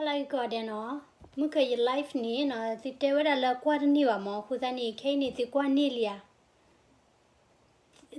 ဟါလၢဂ့ၤကိးဂၤဒဲးနီၤ, မုၢ်ကယ live န့ၣ်နီၤ သုတဲဝဲဒၣ်လၢကွၢ်တန့ၢ်ဘၣ်မၢ်, အဃိသတးန့ၣ် ခဲအံၤန့ၣ် သုကွၢ်န့ၢ်လံဧါ.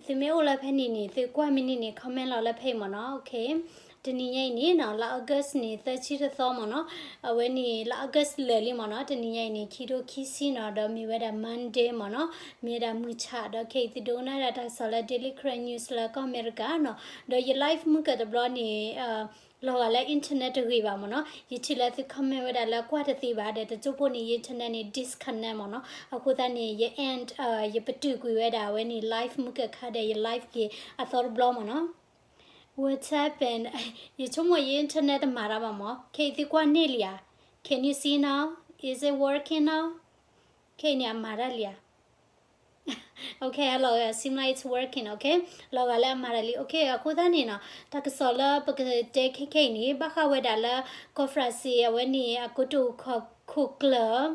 သုမ့ၢ်အိၣ်လၢဖဲန့ၣ်န့ၣ် သုကွၢ်မ့ၢ်န့ၢ်န့ၣ် comment လီၤလၢဖဲအံၤမၢ်နီၤ. တနံၤညါအံၤန့ၣ်နီၤ လါ August န့ၣ် သၢဆံတသီမၢ်နီၤ, အဝဲန့ၣ် လါ August လၢာ်လံမၢ်နီၤ. တနံၤညါအံၤန့ၣ် ခံထိခံဆံနီၤ, ဒီးမ့ၢ်ဝဲဒၣ် Monday မၢ်နီၤ, မ့ၢ်ဝဲဒၣ်မုၢ်ဆၣ်, ဒီးခဲအံၤသုဒိကနၣ်ဒၣ်တၢ်ကစီၣ်လၢ Daily Karen News လၢကီၢ်အမဲရကၤနီၤ. ဒီးယ live မုၢ်ကတဘျီန့ၣ် လီၤဂာ်လၢ internet တဂ့ၤဘၣ်မၢ်နီၤ, ယထံၣ်လၢသု comment ဝဲဒၣ်လၢကွၢ်တသ့ဘၣ်ဒီး တစိၢ်ဖိန့ၣ် ယ internet န့ၣ် disconnect မၢ်နီၤ. အဃိသတးန့ၣ် ယ end ယပတုာ်ကွံာ်ဝဲဒၣ်အဝဲန့ၣ် live မုၢ်ကခါဒီး ယ live က့ၤအသီတဘျီမၢ်နီၤ. What happened? ယဆိကမိၣ်ယ internet တမၤတၢ်ဘၣ်မၢ်, ခဲအံၤသုကွၢ်န့ၢ်လံဧါ. Can you see now? Is it working now? ခဲအံၤန့ၣ် အမၤတၢ်လံဧါ. Okay, hello, seem like it's working, okay. လီၤဂာ်လၢအမၤတၢ်လံ, okay. အဃိသတးန့ၣ်နီၤ တၢ်ကစီၣ်လၢပကတဲခဲခဲအံၤန့ၣ် ဘၣ်ဃးဝဲဒၣ်လၢ ကီၢ်ဖရၣ်စ့ၣ် အဝဲန့ၣ် အကိတိာ်ခိၣ်ကျၢၢ်,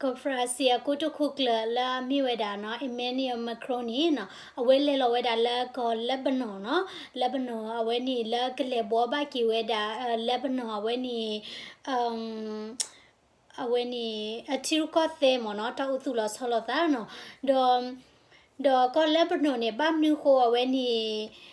ကီၢ်ဖရၣ်စ့ၣ် အကိတိာ်ခိၣ်ကျၢၢ်လၢအမ့ၢ်ဝဲဒၣ်နီၤ Emmanuel Macron န့ၣ်နီၤ အဝဲလဲၤလီၤဝဲဒၣ်လၢကီၢ် Lebanon နီၤ, Lebanon အဝဲန့ၣ်လၢကလဲၤဘှီဘၣ်က့ၤဝဲဒၣ် Lebanon အဝဲန့ၣ် အဝဲန့ၣ် အထံရူၢ်ကီၢ်သဲးမၢ်နီၤ, တၢ်အိၣ်သူၣ်လီၤဆီလီၤသးနီၤ. ဒီး ဒီးကီၢ် Lebanon န့ၣ် ဘၣ်မနုၤဃိအဝဲန့ၣ်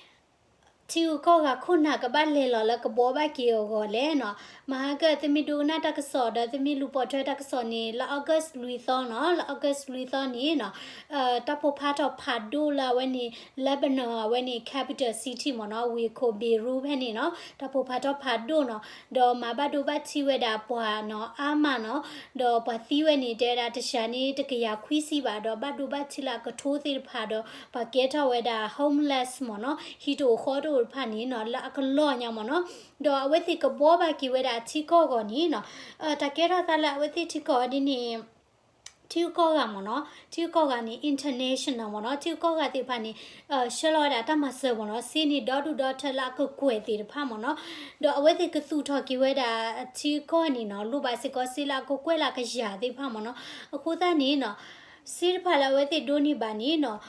ထံဂုၤကီၢ်ဂၤခိၣ်နၢ်ကဘၣ်လဲၤလီၤလၢကဘှီဘၣ်က့ၤအဂီၢ်လဲၣ်. မဟါကၢ် သုမ့ၢ်ဒိကနၣ်တၢ်ကစီၣ်ဒီး သုမ့ၢ်လူၤပိာ်ထွဲတၢ်ကစီၣ်န့ၣ် လါ August လွံၢ်သီနီၤ, လါ August လွံၢ်သီန့ၣ်နီၤ တၢ်ပိာ်ဖးထီၣ်ဖးဒိၣ်လၢအဝဲန့ၣ် Lebanon အဝဲန့ၣ် capital city မၢ်နီၤ, ဝ့ၢ်ခိၣ် Beirut ဖဲန့ၣ်နီၤ တၢ်ပိာ်ဖးထီၣ်ဖးဒိၣ်နီၤ, ဒီးမၤဘၣ်ဒိဘၣ်ထံးဝဲဒၣ်ပှၤနီၤ အါမးနီၤ, ဒီးပှၤသံဝဲန့ၣ် တဲဝဲဒၣ်တစှၤန့ၣ် တကယၤခွံဆံဘၣ်, ဒီးဘၣ်ဒိဘၣ်ထံးလၢအကထိသ့ၣ်တဖၣ်ဒီး ပှၤကဲထီၣ်ဝဲဒၣ် homeless မၢ်နီၤ, ဟံၣ်တအိၣ်ဃီတအိၣ်တဖၣ်န့ၣ်နီၤ လၢအကလီၢ်ညါမၢ်နီၤ, ဒီးအဝဲသ့ၣ်ကဘှီဘၣ်က့ၤဝဲဒၣ်ထံကီၢ်အဂီၢ်န့ၣ်နီၤ, တၢ်ကဲထီၣ်သးလၢအဝဲသ့ၣ်ထံကီၢ်ဒ်န့ၣ် ထံဂုၤကီၢ်ဂၤမၢ်နီၤ, ထံဂုၤကီၢ်ဂၤန့ၣ် international မၢ်နီၤ, ထံဂုၤကီၢ်ဂၤသ့ၣ်တဖၣ်န့ၣ် ဆှၢလီၤဝဲဒၣ်တၢ်မၤစၢၤမၢ်နီၤ, စ့န့ၣ်ဒီဒူၣ်ဒီထၢလၢအကကွဲၢ်သ့ၣ်တဖၣ်မၢ်နီၤ, ဒီးအဝဲသ့ၣ်ကသူၣ်ထီၣ်က့ၤဝဲဒၣ်ထံကီၢ်န့ၣ်နီၤ လိၣ်ဘၣ်စ့ၢ်ကီးစ့လၢအကကွဲၢ်လၢအကယၤသ့ၣ်တဖၣ်မၢ်နီၤ, အဃိသတးန့ၣ်နီၤ စ့တဖၣ်လၢအဝဲသ့ၣ်ဒိးန့ၢ်ဘၣ်န့ၣ်နီၤ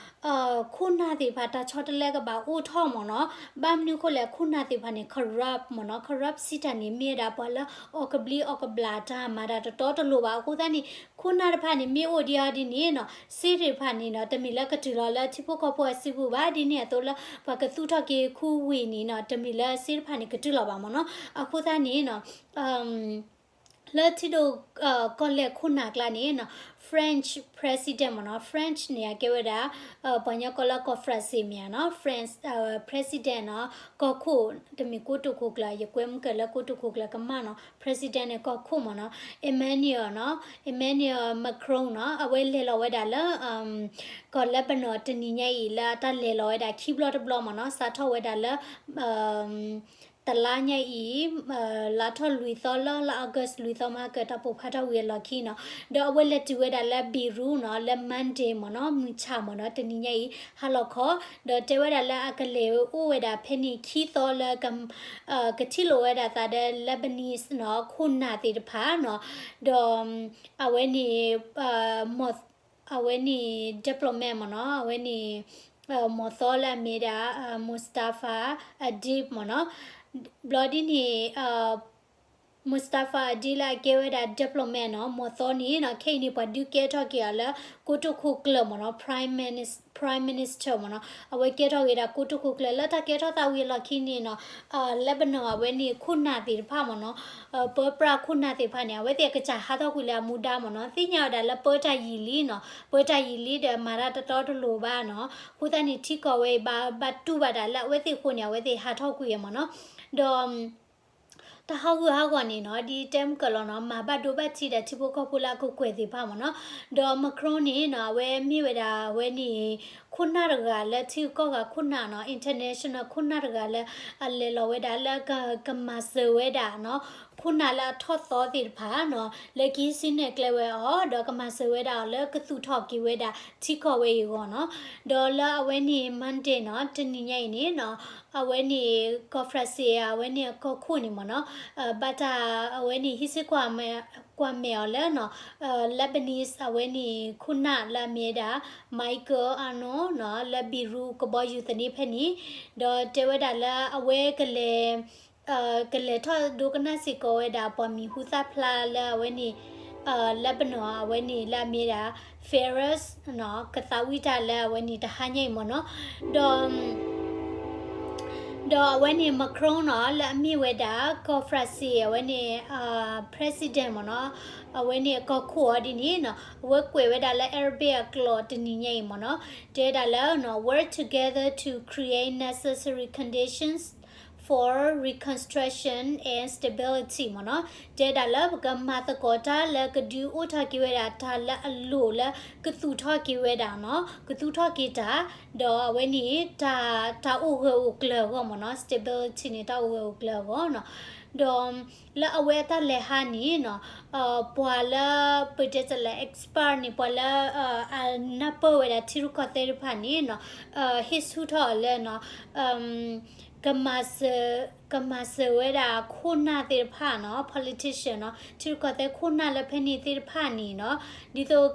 ခိၣ်နၢ်သ့ၣ်တဖၣ်တၢ်ဆီတလဲကဘၣ်အိၣ်ထီၣ်မၢ်နီၤ, ဘၣ်မနုၤအဃိလဲၣ် ခိၣ်နၢ်သ့ၣ်တဖၣ်န့ၣ် corrupt မၢ်နီၤ, corrupt စံးတၢ်န့ၣ် မ့ၢ်ဝဲဒၣ်ပှၤလၢအီၣ်ကဘျံးအီၣ်ကဘျၣ်တၢ်မၤတၢ်တတီတလိၤဘၣ်, အဃိသတးန့ၣ် ခိၣ်နၢ်တဖၣ်န့ၣ် မ့ၢ်အိၣ်ဒံးအီၤဒ်န့ၣ်နီၤ စ့သ့ၣ်တဖၣ်န့ၣ်နီၤ တမ့ၢ်လၢကတုၤလီၤလၢထံဖိကီၢ်ဖိအစုပူၤဘၣ်, ဒ်န့ၣ်အသိးလၢ ပှၤကသူၣ်ထီၣ်က့ၤခူဝ့ၢ်န့ၣ်နီၤ တမ့ၢ်လၢစ့တဖၣ်န့ၣ်ကတုၤလီၤဘၣ်မၢ်နီၤ, အဃိသတးန့ၣ်နီၤ လၢထံဒိၣ်ကီၢ်လဲၢ်ခိၣ်နၢ်ကျါန့ၣ်နီၤ French president မ့ၢ်နီၤ, French န့ၣ် အကဲဝဲဒၣ် ပှၤကညီကိးလၢကီၢ် France မ့ၢ်ဧါနီၤ, France president နီၤ, ကီၢ်ခိၣ် တမ့ၢ်ကိတိာ်ခိၣ်ကျၢၢ် ယကွဲမုၢ်ကၢၢ်လၢကိတိာ်ခိၣ်ကျၢၢ်ကမၣ်နီၤ, president န့ၣ် ကီၢ်ခိၣ်မ့ၢ်နီၤ, Emmanuel နီၤ, Emmanuel Macron နီၤ, အဝဲလဲၤလီၤဝဲဒၣ်လၢ ကီၢ် Lebanon တနံၤညါအံၤ လၢအတၢ်လဲၤလီၤဝဲဒၣ်ခံဘျီတဘျီမ့ၢ်နီၤ, စးထီၣ်ဝဲဒၣ်လၢ တလါညါအံၤ လါထီၣ်လွံၢ်သီလၢ လါ August လွံၢ်သီမဟါကၢၢ် တၢ်ပိာ်ဖးထီၣ်ဝံၤအလီၢ်ခံနီၤ, ဒီးအဝဲလဲၤတုၤဝဲဒၣ်လၢ Beirut နီၤ လၢ Monday မ့ၢ်နီၤ, မုၢ်ဆၣ်မ့ၢ်နီၤ, တနံၤညါအံၤ ဟါလီၤခီ, ဒီးတဲဝဲဒၣ်လၢအကလဲၤအိၣ်ဝဲဒၣ်ဖဲန့ၣ်ခံသီလၢ ကထံၣ်လိာ်ဝဲဒၣ်သးဒီး Lebanese နီၤ ခိၣ်နၢ်သ့ၣ်တဖၣ်နီၤ, ဒီး အဝဲန့ၣ် အဝဲန့ၣ် diplomat မ့ၢ်နီၤ, အဝဲန့ၣ် မီၢ်သီလၢအမ့ၢ်ဒၣ် Mustafa Adib မ့ၢ်နီၤ, ဘျီဒ်န့ၣ် Mustafa Adib လၢအကဲဝဲဒၣ် diplomat နီၤ, မီၢ်သီန့ၣ်နီၤ ခဲအံၤန့ၣ် ပှၤဒုးကဲထီၣ်က့ၤအီၤလၢ ကိတိာ်ခိၣ်ကျၢၢ်မ့ၢ်နီၤ, Prime Minis- Prime Minister မ့ၢ်နီၤ, အဝဲကဲထီၣ်က့ၤဒၣ်ကိတိာ်ခိၣ်ကျၢၢ် လၢတၢ်ကဲထီၣ်သးဝံၤအလီၢ်ခံန့ၣ်နီၤ, Lebanon အဝဲန့ၣ်ခိၣ်နၢ်သ့ၣ်တဖၣ်မ့ၢ်နီၤ ပၢပြးခိၣ်နၢ်သ့ၣ်တဖၣ်န့ၣ် အဝဲသ့ၣ်အကစၢ်ဟးထီၣ်ကွံာ်လၢအမူဒါမ့ၢ်နီၤ, သ့ၣ်ညါဝဲဒၣ်လၢပၢတၢ်ယံာ်လံနီၤ, ပၢတၢ်ယံာ်လံဒီးမၤတၢ်တတီတလိၤဘၣ်နီၤ, အဃိသတးန့ၣ် ထံကီၢ်ဝဲအံၤ ဘၣ်တူၢ်ဘၣ်တၢ်လၢအဝဲသ့ၣ်အဃိန့ၣ် အဝဲသ့ၣ်ဟးထီၣ်ကွံာ်မ့ၢ်နီၤ, ဒီး တၢ်ဟးဂူာ်ဟးဂီၤန့ၣ်နီၤ ဒ်တဲမုၢ်ကၢၢ်လီၤနီၤ မၤဘၣ်ဒိဘၣ်ထံးဒီးထံဖိကီၢ်ဖိလၢအကကွဲၢ်သ့ၣ်တဖၣ်မ့ၢ်နီၤ, ဒီး Macron န့ၣ်နီၤ အဝဲမ့ၢ်ဝဲဒၣ်အဝဲန့ၣ် ခိၣ်နၢ်တဂၤလၢထံဂုၤကီၢ်ဂၤခိၣ်နၢ်နီၤ, international ခိၣ်နၢ်တဂၤလၢ အလဲၤလီၤဝဲဒၣ်လၢကမၤစၢၤဝဲဒၣ်နီၤ ခိၣ်နၢ်လၢအထီၣ်သီသ့ၣ်တဖၣ်နီၤ လၢကဟံးစုနဲၣ်ကျဲဝဲအီၤ ဒီးကမၤစၢၤဝဲဒၣ်အီၤလၢကသူၣ်ထီၣ်က့ၤဝဲဒၣ်ထံကီၢ်ဝဲအံၤအဂီၢ်နီၤ, ဒီးလၢအဝဲန့ၣ် Monday နီၤ တနံၤညါအံၤန့ၣ်နီၤ အဝဲန့ၣ် ကီၢ် France အဝဲန့ၣ်အကီၢ်ခိၣ်န့ၣ်မ့ၢ်နီၤ ဘၣ်တၢ်အဝဲန့ၣ်ဟံးစုကွၢ်မဲာ်အီၤလၢနီၤ Lebanese အဝဲန့ၣ်ခိၣ်နၢ်လၢအမ့ၢ်ဝဲဒၣ် Michael Arnaud နီၤ လၢ Beirut ကဘီယူၤသန့ဖဲန့ၣ် ဒီးတဲဝဲဒၣ်လၢအဝဲကလဲၤ ကလဲၤထီၣ်ဒိကနၣ်စ့ၢ်ကီးဝဲဒၣ် ပှၤမံၤဟူသၣ်ဖျါလၢအဝဲန့ၣ် Lebanon အဝဲန့ၣ်လၢအမ့ၢ်ဒၣ် Fares နီၤ ကသးဝံၣ်တၢ်လၢအဝဲန့ၣ်တဟါညါအံၤမ့ၢ်နီၤ. ဒီး ဒီးအဝဲန့ၣ် Macron နီၤ လၢအမ့ၢ်ဝဲဒၣ် ကီၢ် France အဝဲန့ၣ် president မ့ၢ်နီၤ, အဝဲန့ၣ်အကီၢ်ခိၣ်အီၤဒ်န့ၣ်နီၤ အဝဲကွဲးဝဲဒၣ်လၢ Arabic အကျိာ်တနံၤညါအံၤမ့ၢ်နီၤ, တဲဒၣ်လၢ work together to create necessary conditions for reconstruction and stability မ့ၢ်နီၤ, တဲဒၣ်လၢပကမၤသကိးတၢ်လၢကဒုးအိၣ်ထီၣ်က့ၤဝဲဒၣ်တၢ်လၢအလိၣ်လၢကသူၣ်ထီၣ်က့ၤဝဲဒၣ်နီၤ, ကသူၣ်ထီၣ်က့ၤတၢ်, ဒီးအဝဲန့ၣ် တၢ် တၢ်အိၣ်ဂၢၢ်အိၣ်ကျၢၤအဂီၢ်မ့ၢ်နီၤ, stability န့ၣ် တၢ်အိၣ်ဂၢၢ်အိၣ်ကျၢၤအဂီၢ်နီၤ, ဒီး လၢအဝဲအတၢ်လဲၤဟါန့ၣ်နီၤ, ပှၤလၢ ပတဲတၢ်လၢ expert န့ၣ် ပှၤလၢ အနၢ်ပၢၢ်ဝဲဒၣ်ထံရူၢ်ကီၢ်သဲးတဖၣ်န့ၣ်နီၤ, ဟ့ၣ်ဆူၣ်ထီၣ်အီၤလၢနီၤ, ကမၤစၢၤ ကမၤစၢၤဝဲဒၣ်ခိၣ်နၢ်သ့ၣ်တဖၣ်နီၤ, politician နီၤ, ထံရူၢ်ကီၢ်သဲးခိၣ်နၢ်လၢဖဲန့ၣ်သ့ၣ်တဖၣ်န့ၣ်နီၤ, ဒ်သိး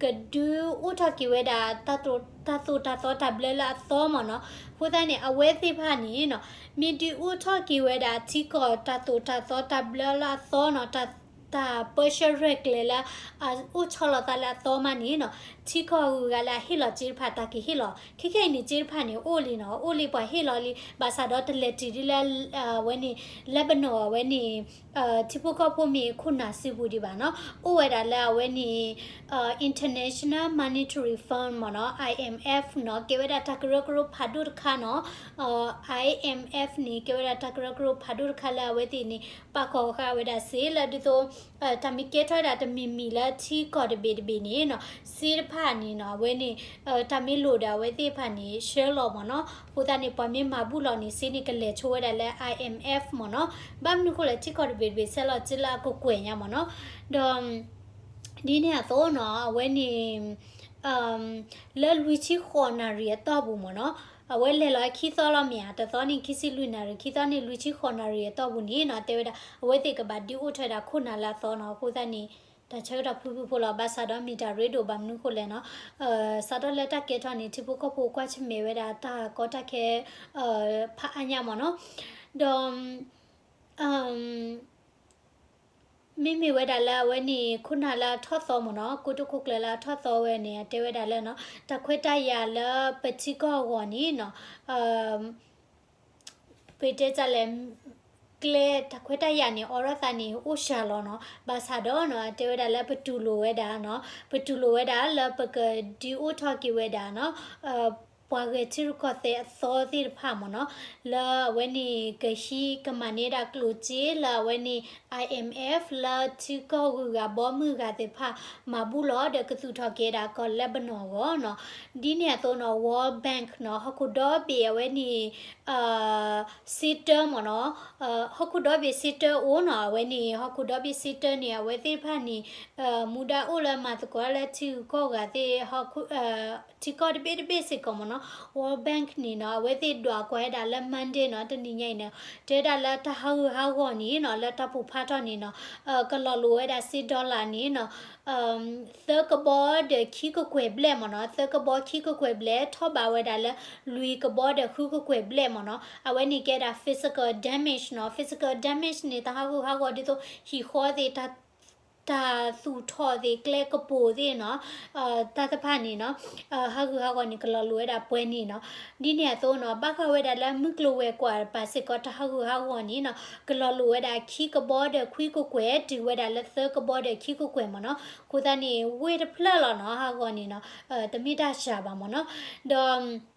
ကဒုးအိၣ်ထီၣ်က့ၤဝဲဒၣ် တၢ်သိၣ်တၢ်သီတၢ်ဘျၢလၢအသီမ့ၢ်နီၤ, အဃိသတးန့ၣ် အဝဲသ့ၣ်တဖၣ်န့ၣ်နီၤ, မ့ၢ်ဒုးအိၣ်ထီၣ်က့ၤဝဲဒၣ်ထံကီၢ်တၢ်သိၣ်တၢ်သီတၢ်ဘျၢလၢအသီနီၤ, တၢ်ပၢဆှၢရဲၣ်ကျဲၤလၢ အအိၣ်ဆီလီၤသးလၢအသီမးန့ၣ်နီၤ, ထံကီၢ်ဂုၤဂၤလၢအဟ့ၣ်လီၤစ့တဖၣ် တၢ်ကဟ့ၣ်လီၤ, ခဲခဲအံၤန့ၣ် စ့တဖၣ်န့ၣ် အိၣ်လံနီၤ, အိၣ်လံပှၤဟ့ၣ်လီၤလံ, ဘၣ်ဆၣ်ဒီးတလဲၤတုၤဒ်လၢ အဝဲန့ၣ် Lebanon အဝဲန့ၣ် ထံဖိကီၢ်ဖိမ့ၢ်ခိၣ်နၢ်စုပူၤဒံးဘၣ်နီၤ, အိၣ်ဝဲဒၣ်လၢအဝဲန့ၣ် International Monetary Fund မ့ၢ်နီၤ, IMF နီၤ, ကဲဝဲဒၣ်တၢ်ကရၢကရိဖးဒိၣ်တခါနီၤ, IMF န့ၣ် ကဲဝဲဒၣ်တၢ်ကရၢကရိဖးဒိၣ်တခါလၢအဝဲသ့ၣ်န့ၣ် ပာ်ကီၢ်ဃာ်ဝဲဒၣ်စ့လၢဒ်သိး တၢ်မ့ၢ်ကဲထီၣ်ဝဲဒၣ်တမံၤမံၤလၢထံကီၢ်တဘ့ၣ်တဘ့ၣ်န့ၣ်နီၤ, စ့တဖၣ်န့ၣ်နီၤ, အဝဲန့ၣ် တၢ်မ့ၢ်လိၣ်ဒီးအဝဲသ့ၣ်တဖၣ်န့ၣ် ဆှၢလီၤမ့ၢ်နီၤ, အဃိသတးန့ၣ် ပှၤမ့ၢ်မၤဘူၣ်လီၤန့ၣ် စ့န့ၣ် ကလဲၤဆိဝဲဒၣ်လၢ IMF မ့ၢ်နီၤ, ဘၣ်မနုၤအဃိလဲၣ် ထံကီၢ်တဘ့ၣ်တဘ့ၣ်ဆဲးလီၤစ့လၢအကကွဲၢ်ညါမ့ၢ်နီၤ, ဒီး ဒ်န့ၣ်အသိးနီၤ, အဝဲန့ၣ် လၢလွံၢ်ဆံဃိးနၣ်ရံၣ်အတီၢ်ပူၤမ့ၢ်နီၤ, အဝဲလဲၤလီၤခံသီလီၤမ့ၢ်ဧါ, တသီန့ၣ်ခံဆံလွံၢ်နၣ်ရံၣ်, ခံသီန့ၣ်လွံၢ်ဆံဃိးနၣ်ရံၣ်အတီၢ်ပူၤန့ၣ်နီၤ, တဲဝဲဒၣ် အဝဲသ့ၣ်ကဘၣ်ဒုးအိၣ်ထီၣ်ဝဲဒၣ်ခိၣ်နၢ်လၢအသီနီၤ, အဃိသတးန့ၣ် တၢ်ဆၢကတီၢ်ဖုဖုဖိလီၤ, ဘၣ်ဆၣ်ဒီးမ့ၢ်တၢ်ရ့ဒိၣ်ဘၣ်မနုၤအဃိလဲၣ်နီၤ, စးထီၣ်လၢတၢ်ကဲထီၣ်န့ၣ် ထံဖိကီၢ်ဖိကွၢ်ဆၢၣ်မဲာ်ဝဲဒၣ်တၢ်ကီတၢ်ခဲ ဖးအါညါမ့ၢ်နီၤ, ဒီး မ့မ့ၢ်ဝဲဒၣ်လၢအဝဲန့ၣ် ခိၣ်နၢ်လၢအထီၣ်သီမ့ၢ်နီၤ, ကိတိာ်ခိၣ်ကျၢၢ်လၢအထီၣ်သီဝဲန့ၣ် တဲဝဲဒၣ်လၢနီၤ, တၢ်ခွဲးတၢ်ယာ်လၢပထံကီၢ်အဂီၢ်န့ၣ်နီၤ, ပတဲတၢ်လဲၣ်, ကျဲတၢ်ခွဲးတၢ်ယာ်န့ၣ် အိၣ်ဒီးသးန့ၣ် အိၣ်စှၤလီၤနီၤ, ဘၣ်ဆၣ်ဒီးနီၤ တဲဝဲဒၣ်လၢပတူၢ်လိာ်ဝဲဒၣ်နီၤ, ပတူၢ်လိာ်ဝဲဒၣ်လၢပကဒုးအိၣ်ထီၣ်က့ၤဝဲဒၣ်နီၤ ပှၤဂဲၤထံရူၢ်ကီၢ်သဲးအသီသ့ၣ်တဖၣ်မ့ၢ်နီၤ, လၢအဝဲန့ၣ်ကဟံးကမၤန့ၢ်ဒၣ်ကျိၣ်စ့လၢအဝဲန့ၣ် IMF လၢထံကီၢ်ဂုၤဂၤဘီမုၢ်ဂၤသ့ၣ်တဖၣ် မၤဘူၣ်လီၤဒီးကသူၣ်ထီၣ်က့ၤဒၣ်ကီၢ် Lebanon အဂီၢ်နီၤ, ဒ်န့ၣ်အသိးနီၤ World Bank နီၤ ဟီၣ်ခိၣ်ဒီဘ့ၣ်အဝဲန့ၣ် စ့တၢမ့ၢ်နီၤ, ဟီၣ်ခိၣ်ဒီဘ့ၣ်စ့တၢအိၣ်နီၤ, အဝဲန့ၣ် ဟီၣ်ခိၣ်ဒီဘ့ၣ်စ့တၢန့ၣ် အဝဲသ့ၣ်တဖၣ်န့ၣ် မူဒါအိၣ်လၢမၤသကိးလၢထံဂုၤကီၢ်ဂၤသ့ၣ် ထံကီၢ်တဘ့ၣ်တဘ့ၣ်စ့ၢ်ကီးမ့ၢ်နီၤ, World Bank န့ၣ်နီၤ အဝဲသ့ၣ်ဒွးကွၢ်ဝဲဒၣ်လၢ Monday နီၤ တနံၤညါအံၤန့ၣ် တဲဝဲဒၣ်လၢတၢ်ဟးဂူာ်ဟးဂီၤန့ၣ်နီၤ လၢတၢ်ပိာ်ဖးထီၣ်န့ၣ်နီၤ ကလီၤလိာ်ဝဲဒၣ်စ့ dollar န့ၣ်နီၤ သၢကဘီဒီးခံကကွဲၢ်ဘျဲၣ်မ့ၢ်နီၤ, သၢကဘီခံကကွဲၢ်ဘျဲၣ် ထီၣ်ဘးဝဲဒၣ်လၢ လွံၢ်ကဘီဒီးဃုကကွဲၢ်ဘျဲၣ်မ့ၢ်နီၤ, အဝဲန့ၣ်ကဲဒၣ် physical damage နီၤ, physical damage န့ၣ် တၢ်ဟးဂူာ်ဟးဂီၤဒ်သိး ဟံၣ်ဃီသ့ၣ် တၢ်သူၣ်ထီၣ်သ့ၣ် ကျဲကပိာ်သ့ၣ်နီၤ တၢ်တဖၣ်န့ၣ်နီၤ ဟးဂူာ်ဟးဂီၤန့ၣ် ကလီၤလိာ်ဝဲဒၣ်ပှဲၤန့ၣ်နီၤ, ဒ်န့ၣ်အသိးနီၤ ဘၣ်ဃးဝဲဒၣ်လၢမုၢ်ကျိၤဝဲၤကွာ်တပၤစ့ၢ်ကီး တၢ်ဟးဂူာ်ဟးဂီၤန့ၣ်နီၤ ကလီၤလိာ်ဝဲဒၣ်ခံကဘီဒီးခွံကကွဲၢ် တုၤဝဲဒၣ်လၢသၢကဘီဒီးခံကကွဲၢ်မ့ၢ်နီၤ, အဃိသတးန့ၣ် ဝ့ၢ်တဖျၢၣ်လီၤနီၤ ဟးဂီၤန့ၣ်နီၤ တမ့ၢ်တၢ်စှၤဘၣ်မ့ၢ်နီၤ, ဒီး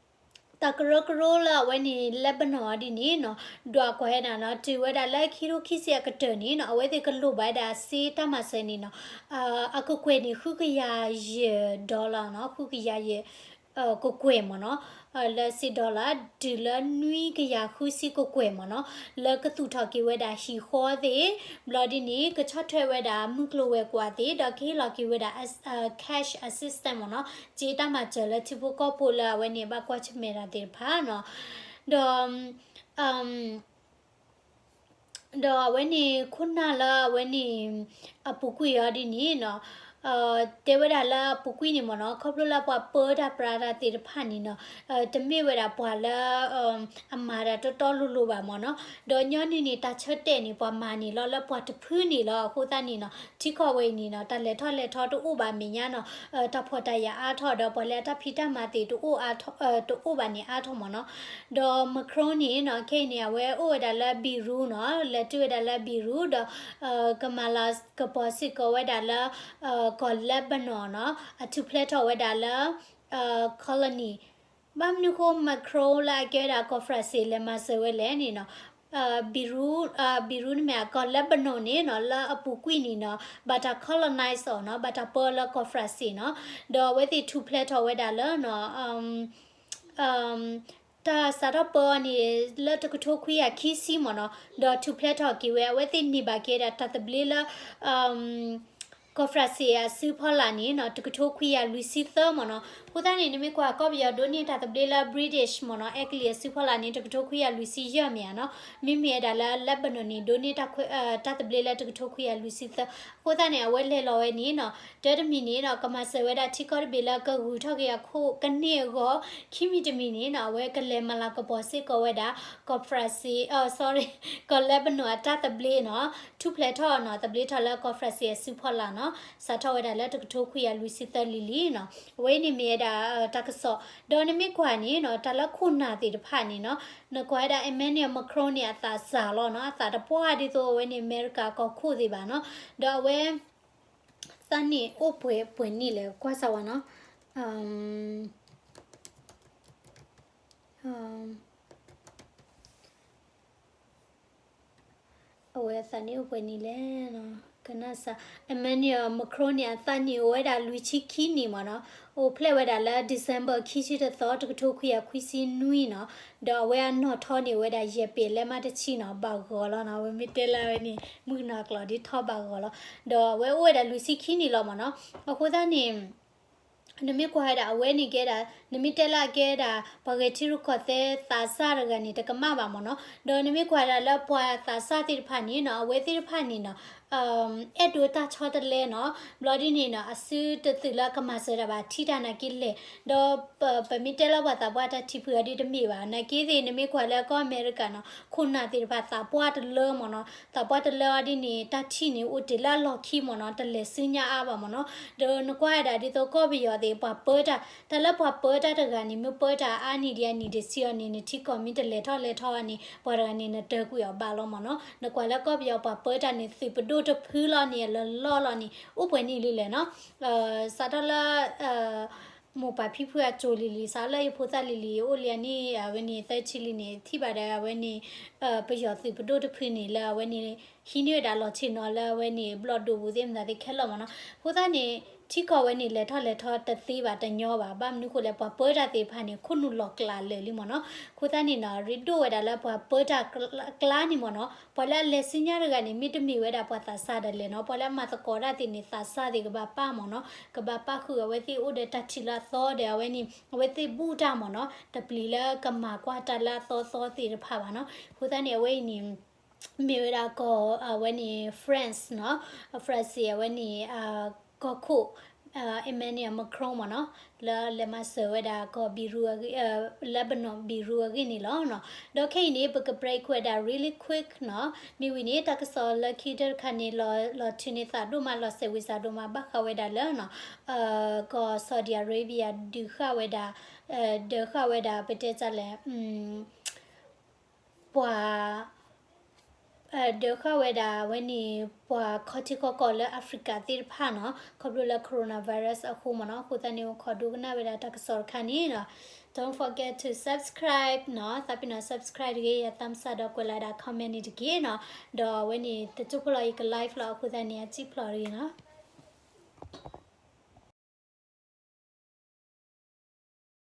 တၢ်ကရၢကရိလၢအဝဲန့ၣ် Lebanon ဒ်န့ၣ်နီၤ ဒွးကွၢ်ဝဲဒၣ်နီၤ တုၤဝဲဒၣ်လၢခံထိခံဆံအကတၢၢ်န့ၣ်နီၤ အဝဲသ့ၣ်ကလိၣ်ဘၣ်ဝဲဒၣ်စ့တၢ်မၤစၢၤန့ၣ်နီၤ အကကွဲၢ်န့ၣ် ဃုကယၤယဲၢ် dollar နီၤ ဃုကယၤယဲၢ် ကကွဲၢ်မ့ၢ်နီၤ လၢစ့ dollar တုၤလၢနွံကယၤဃုဆံကကွဲၢ်မ့ၢ်နီၤ လၢကသူၣ်ထီၣ်က့ၤဝဲဒၣ်ဟံၣ်ဃီသ့ၣ် ဘျီဒ်န့ၣ် ကဆီၣ်ထွဲဝဲဒၣ်မုၢ်ကျိၤဝဲၤကွာ်သ့ၣ် ဒီးကဟ့ၣ်လီၤက့ၤဝဲဒၣ် cash assistance မ့ၢ်နီၤ စ့တၢ်မၤစၢၤလၢထံဖိကီၢ်ဖိလၢအဝဲန့ၣ် ဘၣ်ကွၢ်ဆၢၣ်မဲာ်တၢ်သ့ၣ်တဖၣ်နီၤ ဒီး ဒီးအဝဲန့ၣ် ခိၣ်နၢ်လၢအဝဲန့ၣ် အပူၤကွံာ်အီၤဒ်န့ၣ်နီၤ တဲဝဲဒၣ်လၢအပူၤကွံာ်န့ၣ်မ့ၢ်နီၤ ခီဖျိလၢပှၤပၢတၢ်ပြးတၢ်သ့ၣ်တဖၣ်န့ၣ်နီၤ တမ့ၢ်ဝဲဒၣ်ပှၤလၢ အမၤတၢ်တီတီလိၤလိၤဘၣ်မ့ၢ်နီၤ ဒီးညီနုၢ်န့ၣ် တၢ်ဆၢတဲာ်န့ၣ် ပှၤမၤန့ၣ်လီၤ လၢပှၤတဖုန့ၣ်လီၤ. အဃိသတးန့ၣ်နီၤ ထံကီၢ်ဝဲအံၤန့ၣ်နီၤ တၢ်လဲၤထီၣ်လဲၤထီတအိၣ်ဘၣ်အမဲာ်ညါနီၤ တၢ်ဖှီၣ်တၢ်ယာ်အါထီၣ်ဒီး ပှၤလၢအတၢ်ဖံးတၢ်မၤသ့ၣ် တအိၣ်ဘၣ်န့ၣ်အါထီၣ်မ့ၢ်နီၤ ဒီး Macron န့ၣ်နီၤ ခဲအံၤန့ၣ် အဝဲအိၣ်ဝဲဒၣ်လၢ Beirut နီၤ လဲၤတုၤဝဲဒၣ်လၢ Beirut ဒီး ကမၤလၤကပီၤစ့ၢ်ကီးဝဲဒၣ်လၢ ကီၢ် Lebanon နီၤ အထူၣ်ဖျဲးထီၣ်ဝဲဒၣ်လၢ colony ဘၣ်မနုၤဃိ Macron လၢအကဲဝဲဒၣ်ကီၢ် France လဲၤမၤစၢၤဝဲလဲၣ်န့ၣ်နီၤ Beirut Beirut န့ၣ်မ့ၢ်ကီၢ် Lebanon န့ၣ်နီၤ လၢအပူၤကွံာ်န့ၣ်နီၤ ဘၣ်တၢ် colonize အီၤနီၤ ဘၣ်တၢ်ပၢလၢကီၢ် France နီၤ ဒီးအဝဲသ့ၣ်ထူၣ်ဖျဲးထီၣ်ဝဲဒၣ်လၢ တၢ်စးထီၣ်ပၢအီၤန့ၣ် လၢတကထိခွံကယၤခံဆံမ့ၢ်နီၤ ဒီးထူၣ်ဖျဲးထီၣ်က့ၤဝဲ အဝဲသ့ၣ်န့ၢ်ဘၣ်က့ၤဒၣ်တၢ်သဘျ့လၢ ကီၢ် France အစုဖီလာ်န့ၣ်နီၤ တကထိခွံကယၤလွံၢ်ဆံသၢမ့ၢ်နီၤ အဃိသတးန့ၣ် နမ့ၢ်ကွၢ်ကီၢ်ပယီၤဒိးန့ၢ်တၢ်သဘျ့လၢ British မ့ၢ်နီၤ အဲကလံးအစုဖီလာ်န့ၣ် တကထိခွံကယၤလွံၢ်ဆံယဲၢ်မ့ၢ်ဧါနီၤ မ့မ့ၢ်ဝဲဒၣ်လၢ Lebanon န့ၣ် ဒိးန့ၢ် တၢ်သဘျ့လၢတကထိခွံကယၤလွံၢ်ဆံသၢ အဃိသတးန့ၣ် အဝဲလဲၤလီၤဝဲန့ၣ်နီၤ တၢတမံၤန့ၣ်နီၤ ကမၤစၢၤဝဲဒၣ်ထံကီၢ်တဘ့ၣ်လၢကဂုၤထီၣ်က့ၤအခိၣ်ကန့ၢ်အဂီၢ် ခံမံၤတမံၤန့ၣ်နီၤ အဝဲကလဲၤမၤလၤကပီၤစ့ၢ်ကီးဝဲဒၣ် ကီၢ် France အ sorry ကီၢ် Lebanon အတၢ်သဘျ့နီၤ ထူၣ်ဖျဲးထီၣ်နီၤ သဘျ့ထီၣ်လၢကီၢ် France အစုဖီလာ်နီၤ စးထီၣ်ဝဲဒၣ်လၢတကထိခွံကယၤလွံၢ်ဆံသၢလံၤလံၤနီၤ အဝဲန့ၣ်မ့ၢ်ဝဲဒၣ် တၢ်ကစီၣ် ဒီးနမ့ၢ်ကွၢ်န့ၣ်နီၤ တၢ်လၢခိၣ်နၢ်သ့ၣ်တဖၣ်န့ၣ်နီၤ နကွၢ်ဝဲဒၣ် Emmanuel Macron န့ၣ် အသးစၢ်လီၤနီၤ အသးတပှၢ်ဒ်သိးအဝဲန့ၣ် အမဲရကၤကီၢ်ခိၣ်သ့ၣ်ဘၣ်နီၤ ဒီးအဝဲ သးန့ၣ်အိၣ်ပှဲၤပှဲၤနံၣ်လဲၣ် ကွၢ်စၢ်ဝဲနီၤ အဝဲအသးန့ၣ်အိၣ်ပှဲၤနံၣ်လဲၣ်နီၤ ကနၣ်စၢ် Emmanuel Macron န့ၣ် အသးန့ၣ်အိၣ်ဝဲဒၣ်လွံၢ်ဆံခံနံၣ်မ့ၢ်နီၤ အိၣ်ဖျဲၣ်ဝဲဒၣ်လၢ December ခံဆံတသီ တကထိခွံကယၤခွံဆံနွံနီၤ ဒီးအဝဲအနီၣ်ထီန့ၣ်အိၣ်ဝဲဒၣ်ယဲၢ်ပ့ၤလဲမးတဆံနီၤ ဘၣ်ဂီၤလီၤနီၤ အဝဲမ့ၢ်တဲလၢအဝဲန့ၣ် မုၣ်ကနီၤကျိာ်ဒ်ထီဘၣ်ဂီၤလီၤ ဒီးအဝဲအိၣ်ဝဲဒၣ်လွံၢ်ဆံခံနံၣ်လီၤမ့ၢ်နီၤ အဃိသတးန့ၣ် နမ့ၢ်ကွၢ်ဝဲဒၣ်အဝဲန့ၣ်ကဲဒၣ် နမ့ၢ်တဲလၢအကဲဒၣ် ပှၤဂဲၤထံရူၢ်ကီၢ်သဲးသးစၢ်တဂၤန့ၣ် တကမၣ်ဘၣ်မ့ၢ်နီၤ ဒီးနမ့ၢ်ကွၢ်ဒၣ်လၢပှၤသးစၢ်သ့ၣ်တဖၣ်န့ၣ်နီၤ အဝဲသ့ၣ်တဖၣ်န့ၣ်နီၤ အဲၣ်ဒိးတၢ်ဆီတလဲနီၤ ဘျီဒ်န့ၣ်နီၤ အစုတသုးလၢကမၤစၢၤတၢ်ဘၣ် ထံၣ်တၢ်နာ်က့လဲၣ် ဒီးပမ့ၢ်တဲလၢပှၤသးပှၢ်တၢ်ထံၣ်ဖုးအီၤဒ်တမ့ၢ်ဘၣ် နာ်က့သ့ၣ် နမ့ၢ်ကွၢ်လၢကီၢ်အမဲရကၤနီၤ ခိၣ်နၢ်သ့ၣ်တဖၣ်သးပှၢ်တလၢမ့ၢ်နီၤ သးပှၢ်တလၢအီၤဒ်န့ၣ် တၢ်ထံၣ်န့ၣ်အိၣ်တ့ၢ်လၢအလီၢ်ခံမ့ၢ်နီၤ တလဲၤဆူညါအါဘၣ်မ့ၢ်နီၤ ဒီးနကွၢ်ဝဲဒၣ်ဒ်သိးကီၢ်ပယီၤသ့ၣ် ပှၤပၢတၢ် တၢ်လၢပှၤပၢတၢ်တဂၤန့ၣ် မ့ၢ်ပၢတၢ်အါနံၣ်ဒံးအနံၣ်ဒံးဆံးအီၤန့ၣ် နထံကီၢ်မ့ၢ်တလဲၤထီၣ်လဲၤထီအီၤန့ၣ် ပှၤတဂၤန့ၣ် နတၢၢ်ကွံာ်အီၤဘၣ်လီၤမ့ၢ်နီၤ နကွၢ်လၢကီၢ်ပယီၤပှၤပၢတၢ်န့ၣ် သုးပဒိၣ်တဖုလီၤန့ၣ် အလီၢ်လီၤန့ၣ် အိၣ်ပှဲၤနံၣ်လံလဲၣ်နီၤ စးထီၣ်လၢ မိၢ်ပၢ်ဖံဖုအစိၤလံၤလံၤ စးလၢယဖိသၣ်လံၤလံၤ အိၣ်လံအနံၣ် အဝဲန့ၣ် သၢဆံလံန့ၣ် ထံၣ်ဘၣ်ဒီးအဝဲန့ၣ် ပယီၤသုးပဒိၣ်တဖုန့ၣ် လၢအဝဲန့ၣ် ဟံးန့ၢ်ဝဲဒၣ်လီၢ်ဆ့ၣ်နီၤလၢအဝဲန့ၣ် ဘျီၣ်ဒိၣ်ပူၤသ့ၣ်မတၤသ့ၣ်ခဲလၢာ်မ့ၢ်နီၤ အဃိသတးန့ၣ် ထံကီၢ်ဝဲန့ၣ် လဲၤထီၣ်လဲၤထီတသ့ဘၣ်တညီဘၣ် ဘၣ်မနုၤဃိလဲၣ် ပှၤပၢတၢ်သ့ၣ်တဖၣ်န့ၣ် ခိၣ်နူာ်လီၤကျးလၢာ်လံမ့ၢ်နီၤ အဃိသတးန့ၣ်နီၤ ရ့ဒိၣ်ဝဲဒၣ်လၢပှၤပၢတၢ်ကျါန့ၣ်မ့ၢ်နီၤ ပှၤလၢအလဲၤဆူညါတဂၤန့ၣ် မ့တမ့ၢ်ဝဲဒၣ်ပှၤသးစၢ်ဒၣ်လဲာ်နီၤ ပှၤလၢအမၤသကိးတၢ်သ့ၣ်န့ၣ် သးစၢ်သ့ၣ်ကဘၣ်ပၢ်မ့ၢ်နီၤ ကဘၣ်ပၢ်ဃုာ်အဝဲသ့ၣ်အိၣ်ဒီးတၢ်ထံၣ်လၢအသီဒီး အဝဲန့ၣ် အဝဲသ့ၣ်ဘူၣ်တၢ်မ့ၢ်နီၤ တပျံၤလၢကမၤကွၢ်တၢ်လၢအသီသီသ့ၣ်တဖၣ်ဘၣ်နီၤ အဃိသတးန့ၣ် အဝဲအံၤန့ၣ် မ့ၢ်ဝဲဒၣ်ကီၢ် အဝဲန့ၣ် France နီၤ France အဝဲန့ၣ် ကီၢ်ခိၣ် Emmanuel Macron မ့ၢ်နီၤ လၢလဲၤမၤစၢၤဝဲဒၣ်ကီၢ် Beirut အဂ့ၢ် Lebanon Beirut အဂ့ၢ်န့ၣ်လီၤနီၤ ဒီးခဲအံၤန့ၣ် ပက break ဝဲဒၣ် really quick နီၤ မ့ၢ်ဝံၤန့ၣ် တၢ်ကစီၣ်လၢခံတခါန့ၣ် လီၤထုးန့ၢ်သးဒိၣ်မး လီၤစဲးဝံၤစးဒိၣ်မး ဘၣ်ဃးဝဲဒၣ်လၢ ကီၢ် Saudi Arabia ဒုးဃာ်ဝဲဒၣ် ဒုးဃာ်ဝဲဒၣ် ပတဲတၢ်လဲၣ် ပှၤ ဒုးဃာ်ဝဲဒၣ်ဝဲန့ၣ် ပှၤခီထံခီကီၢ်လၢ Africa သ့ၣ်တဖၣ်နီၤ ခီဖျိလၢ coronavirus အဃိမ့ၢ်နီၤ အဃိသတးန့ၣ် ခိးဒိကနၣ်ဝဲဒၣ်တၢ်ကစီၣ်တခါန့ၣ်နီၤ Don't forget to subscribe နီၤ သးပ့ၤနီၤ subscribe တဂ့ၤ ယ thumbs up ဒီးကွဲးလီၤဒၣ် comment န့ၣ်တက့ၢ်နီၤ ဒီးအဝဲန့ၣ် တကၠိဖိလီၤ ယက live လီၤ အဃိသတးန့ၣ် အစံၣ်ဖျိးတဂ့ၤနီၤ